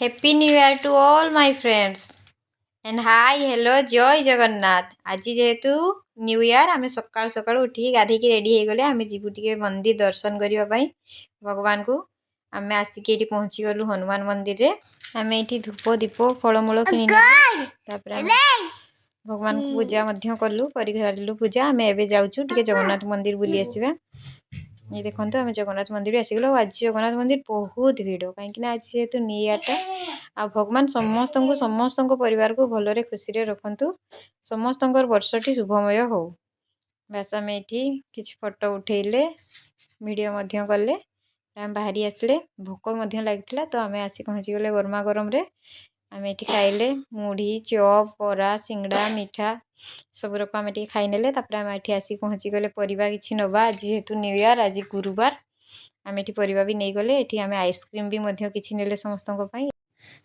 Happy New Year to all my friends and hi, hello, ଜୟ ଜଗନ୍ନାଥ। ଆଜି ଯେହେତୁ new year, ଆମେ ସକାଳୁ ସକାଳୁ ଉଠିକି ଗାଧେଇକି ରେଡ଼ି ହେଇଗଲେ। ଆମେ ଯିବୁ ଟିକେ ମନ୍ଦିର ଦର୍ଶନ କରିବା ପାଇଁ ଭଗବାନଙ୍କୁ। ଆମେ ଆସିକି ଏଇଠି ପହଞ୍ଚିଗଲୁ ହନୁମାନ ମନ୍ଦିରରେ। ଆମେ ଏଇଠି ଧୂପ, ଦୀପ, ଫଳମୂଳ କିଣିନେଲୁ। ତାପରେ ଆମେ ଭଗବାନଙ୍କୁ ପୂଜା ମଧ୍ୟ କଲୁ। କରିସାରିଲୁ ପୂଜା, ଆମେ ଏବେ ଯାଉଛୁ ଟିକେ ଜଗନ୍ନାଥ ମନ୍ଦିର ବୁଲି ଆସିବା। ଏଇ ଦେଖନ୍ତୁ, ଆମେ ଜଗନ୍ନାଥ ମନ୍ଦିର ଆସିଗଲୁ। ଆଉ ଆଜି ଜଗନ୍ନାଥ ମନ୍ଦିର ବହୁତ ଭିଡ଼, କାହିଁକିନା ଆଜି ଯେହେତୁ ନ୍ୟୁ ଇୟର୍ଟା। ଆଉ ଭଗବାନ ସମସ୍ତଙ୍କୁ, ସମସ୍ତଙ୍କ ପରିବାରକୁ ଭଲରେ ଖୁସିରେ ରଖନ୍ତୁ। ସମସ୍ତଙ୍କର ବର୍ଷଟି ଶୁଭମୟ ହଉ। ବାସ୍, ଆମେ ଏଇଠି କିଛି ଫଟୋ ଉଠେଇଲେ, ଭିଡ଼ିଓ ମଧ୍ୟ କଲେ। ଆମେ ବାହାରି ଆସିଲେ। ଭୋକ ମଧ୍ୟ ଲାଗିଥିଲା, ତ ଆମେ ଆସି ପହଞ୍ଚିଗଲେ ଗରମା ଗରମରେ। ଆମେ ଏଠି ଖାଇଲେ ମୁଢ଼ି, ଚପ୍, ବରା, ସିଙ୍ଗଡ଼ା, ମିଠା ସବୁ ରକମ ଆମେ ଟିକେ ଖାଇନେଲେ। ତାପରେ ଆମେ ଏଠି ଆସିକି ପହଞ୍ଚିଗଲେ ପରିବା କିଛି ନେବା। ଆଜି ଯେହେତୁ ନ୍ୟୁ ଇୟର୍, ଆଜି ଗୁରୁବାର, ଆମେ ଏଠି ପରିବା ବି ନେଇଗଲେ। ଏଠି ଆମେ ଆଇସ୍କ୍ରିମ୍ ବି ମଧ୍ୟ କିଛି ନେଲେ ସମସ୍ତଙ୍କ ପାଇଁ।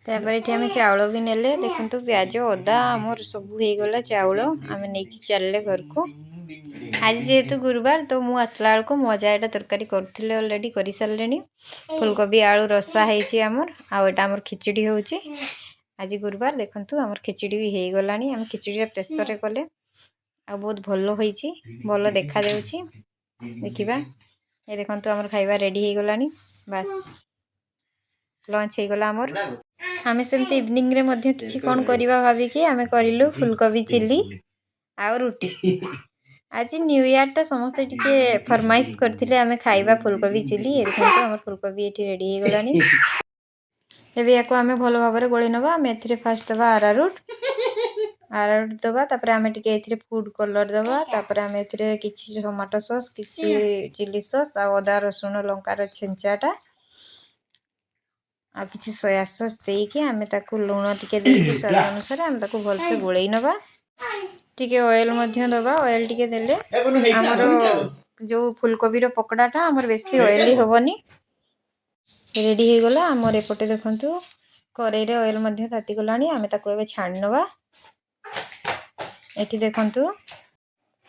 ତାପରେ ଏଠି ଆମେ ଚାଉଳ ବି ନେଲେ। ଦେଖନ୍ତୁ, ପିଆଜ, ଅଦା ଆମର ସବୁ ହେଇଗଲା। ଚାଉଳ ଆମେ ନେଇକି ଚାଲିଲେ ଘରକୁ। ଆଜି ଯେହେତୁ ଗୁରୁବାର, ତ ମୁଁ ଆସିଲା ବେଳକୁ ମୋ ଅଜା ଏଇଟା ତରକାରୀ କରୁଥିଲେ, ଅଲରେଡ଼ି କରିସାରିଲେଣି। ଫୁଲକୋବି ଆଳୁ ରସା ହେଇଛି ଆମର, ଆଉ ଏଇଟା ଆମର ଖିଚୁଡ଼ି ହେଉଛି। ଆଜି ଗୁରୁବାର। ଦେଖନ୍ତୁ, ଆମର ଖିଚୁଡ଼ି ବି ହେଇଗଲାଣି। ଆମେ ଖିଚୁଡ଼ିଟା ପ୍ରେସରରେ କଲେ ଆଉ ବହୁତ ଭଲ ହେଇଛି, ଭଲ ଦେଖାଯାଉଛି। ଦେଖିବା। ଏ ଦେଖନ୍ତୁ, ଆମର ଖାଇବା ରେଡ଼ି ହେଇଗଲାଣି। ବାସ୍, ଲଞ୍ଚ ହେଇଗଲା ଆମର। ଆମେ ସେମିତି ଇଭିନିଂରେ ମଧ୍ୟ କିଛି କ'ଣ କରିବା ଭାବିକି ଆମେ କରିଲୁ ଫୁଲକୋବି ଚିଲି ଆଉ ରୁଟି। ଆଜି ନ୍ୟୁ ଇୟର୍ଟା ସମସ୍ତେ ଟିକେ ଫରମାଇଶ କରିଥିଲେ, ଆମେ ଖାଇବା ଫୁଲକୋବି ଚିଲି। ଏ ଦେଖନ୍ତୁ, ଆମର ଫୁଲକୋବି ଏଠି ରେଡ଼ି ହେଇଗଲାଣି। ଏବେ ୟାକୁ ଆମେ ଭଲ ଭାବରେ ଗୋଳେଇ ନେବା। ଆମେ ଏଥିରେ ଫାଷ୍ଟ ଦେବା ଆରାରୁଟ୍। ଆରାରୁଟ୍ ଦେବା, ତାପରେ ଆମେ ଟିକେ ଏଥିରେ ଫୁଡ଼୍ କଲର୍ ଦେବା। ତାପରେ ଆମେ ଏଥିରେ କିଛି ଟମାଟୋ ସସ୍, କିଛି ଚିଲି ସସ୍ ଆଉ ଅଦା, ରସୁଣ, ଲଙ୍କାର ଛେଞ୍ଚାଟା ଆଉ କିଛି ସୋୟା ସସ୍ ଦେଇକି ଆମେ ତାକୁ ଲୁଣ ଟିକେ ଦେଇକି ସ୍ୱାଦ ଅନୁସାରେ ଆମେ ତାକୁ ଭଲସେ ଗୋଳେଇ ନେବା। ଟିକେ ଅଏଲ୍ ମଧ୍ୟ ଦେବା। ଅଏଲ୍ ଟିକେ ଦେଲେ ଆମର ଯେଉଁ ଫୁଲକୋବିର ପକୋଡ଼ାଟା ଆମର ବେଶୀ ଅଏଲି ହେବନି। ରେଡ଼ି ହେଇଗଲା ଆମର। ଏପଟେ ଦେଖନ୍ତୁ, କରେଇରେ ଅଏଲ୍ ମଧ୍ୟ ତାତିଗଲାଣି। ଆମେ ତାକୁ ଏବେ ଛାଣି ନେବା। ଏଠି ଦେଖନ୍ତୁ,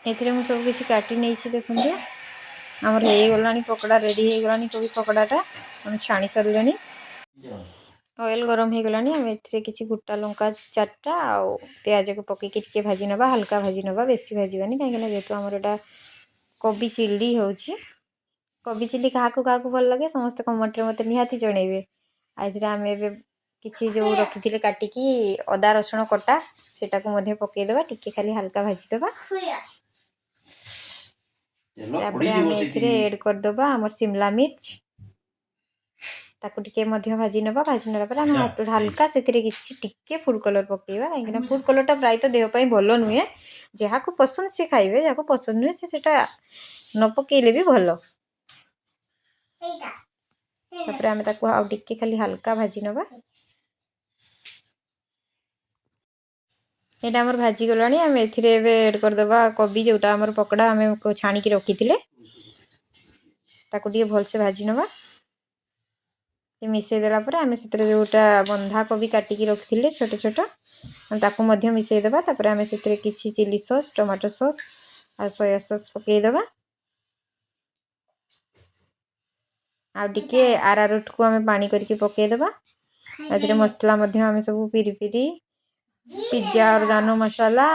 ଏଥିରେ ମୁଁ ସବୁ କିଛି କାଟି ନେଇଛି। ଦେଖନ୍ତୁ, ଆମର ହେଇଗଲାଣି ପକୋଡ଼ା, ରେଡ଼ି ହେଇଗଲାଣି କୋବି ପକୋଡ଼ାଟା। ଆମେ ଛାଣି ସାରିଲେଣି। ଅଏଲ୍ ଗରମ ହେଇଗଲାଣି। ଆମେ ଏଥିରେ କିଛି ଗୋଟା ଲଙ୍କା ଚାରିଟା ଆଉ ପିଆଜକୁ ପକେଇକି ଟିକେ ଭାଜି ନେବା। ହାଲକା ଭାଜି ନେବା, ବେଶୀ ଭାଜିବାନି, କାହିଁକିନା ଯେହେତୁ ଆମର ଏଇଟା କୋବି ଚିଲି ହେଉଛି। କୋବି ଚିଲି କାହାକୁ କାହାକୁ ଭଲ ଲାଗେ, ସମସ୍ତେ କମେଣ୍ଟରେ ମୋତେ ନିହାତି ଜଣେଇବେ। ଆଉ ଏଥିରେ ଆମେ ଏବେ କିଛି ଯେଉଁ ରଖିଥିଲେ କାଟିକି ଅଦା ରସୁଣ କଟା, ସେଟାକୁ ମଧ୍ୟ ପକେଇଦେବା। ଟିକେ ଖାଲି ହାଲକା ଭାଜିଦେବା। ତାପରେ ଆମେ ଏଥିରେ ଏଡ଼୍ କରିଦେବା ଆମର ସିମଲା ମିର୍ଚ। ତାକୁ ଟିକେ ମଧ୍ୟ ଭାଜି ନେବା। ଭାଜି ନେଲା ପରେ ଆମେ ହାଲକା ସେଥିରେ କିଛି ଟିକେ ଫୁଡ଼୍ କଲର୍ ପକାଇବା, କାହିଁକିନା ଫୁଡ଼୍ କଲର୍ଟା ପ୍ରାୟତଃ ଦେହ ପାଇଁ ଭଲ ନୁହେଁ। ଯାହାକୁ ପସନ୍ଦ ସେ ଖାଇବେ, ଯାହାକୁ ପସନ୍ଦ ନୁହେଁ ସେ ସେଟା ନ ପକେଇଲେ ବି ଭଲ। ତାପରେ ଆମେ ତାକୁ ଆଉ ଟିକେ ଖାଲି ହାଲକା ଭାଜି ନେବା। ଏଇଟା ଆମର ଭାଜିଗଲାଣି। ଆମେ ଏଥିରେ ଏବେ ଏଡ଼୍ କରିଦେବା କୋବି, ଯେଉଁଟା ଆମର ପକୋଡ଼ା ଆମେ ଛାଣିକି ରଖିଥିଲେ। ତାକୁ ଟିକେ ଭଲସେ ଭାଜି ନେବା। ମିଶାଇ ଦେଲା ପରେ ଆମେ ସେଥିରେ ଯେଉଁଟା ବନ୍ଧାକୋବି କାଟିକି ରଖିଥିଲେ ଛୋଟ ଛୋଟ, ତାକୁ ମଧ୍ୟ ମିଶାଇ ଦେବା। ତାପରେ ଆମେ ସେଥିରେ କିଛି ଚିଲି ସସ୍, ଟମାଟୋ ସସ୍ ଆଉ ସୋୟା ସସ୍ ପକାଇଦେବା। ଆଉ ଟିକେ ଆରାରୁଟ୍କୁ ଆମେ ପାଣି କରିକି ପକାଇଦେବା। ଏଥିରେ ମସଲା ମଧ୍ୟ ଆମେ ସବୁ ପିରି ପିରି, ପିଜ୍ଜା, ଅର୍ଗାନୋ ମସଲା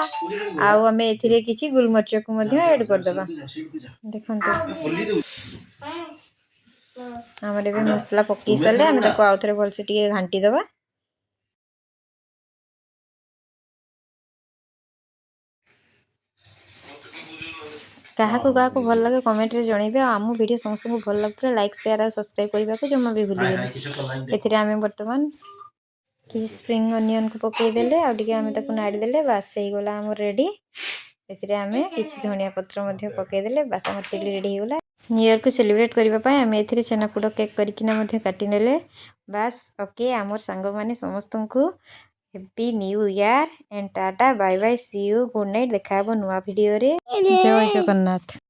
ଆଉ ଆମେ ଏଥିରେ କିଛି ଗୁଲମରିଚକୁ ମଧ୍ୟ ଏଡ଼୍ କରିଦେବା। ଦେଖନ୍ତୁ, ଆମର ଏବେ ମସଲା ପକାଇ ସାରିଲେ ଆମେ ତାକୁ ଆଉ ଥରେ ଭଲସେ ଟିକେ ଘାଣ୍ଟି ଦେବା। କାହାକୁ କାହାକୁ ଭଲ ଲାଗେ, କମେଣ୍ଟରେ ଜଣେଇବେ। ଆଉ ଆମ ଭିଡ଼ିଓ ସମସ୍ତଙ୍କୁ ଭଲ ଲାଗୁଥିଲେ ଲାଇକ୍, ସେୟାର ଆଉ ସବସ୍କ୍ରାଇବ୍ କରିବାକୁ ଜମା ବି ଭୁଲିବେନି। ଏଥିରେ ଆମେ ବର୍ତ୍ତମାନ କିଛି ସ୍ପ୍ରିଙ୍ଗ ଅନିଅନକୁ ପକାଇଦେଲେ ଆଉ ଟିକେ ଆମେ ତାକୁ ନାଡ଼ି ଦେଲେ, ବାସ୍, ହେଇଗଲା ଆମର ରେଡ଼ି। ଏଥିରେ ଆମେ କିଛି ଧନିଆ ପତ୍ର ମଧ୍ୟ ପକାଇଦେଲେ, ବାସ୍, ଆମର ଚିଲି ରେଡ଼ି ହେଇଗଲା। ନ୍ୟୁ ଇୟର୍କୁ ସେଲିବ୍ରେଟ୍ କରିବା ପାଇଁ ଆମେ ଏଥିରେ ଛେନାପୋଡ଼ କେକ୍ କରିକିନା ମଧ୍ୟ କାଟିନେଲେ। ବାସ୍, ଓକେ। ଆମର ସାଙ୍ଗମାନେ ସମସ୍ତଙ୍କୁ Happy New Year and tata, bye bye, see you, good night. ଦେଖା ହେବ ନୂଆ ଭିଡ଼ିଓରେ। ଜୟ ଜଗନ୍ନାଥ।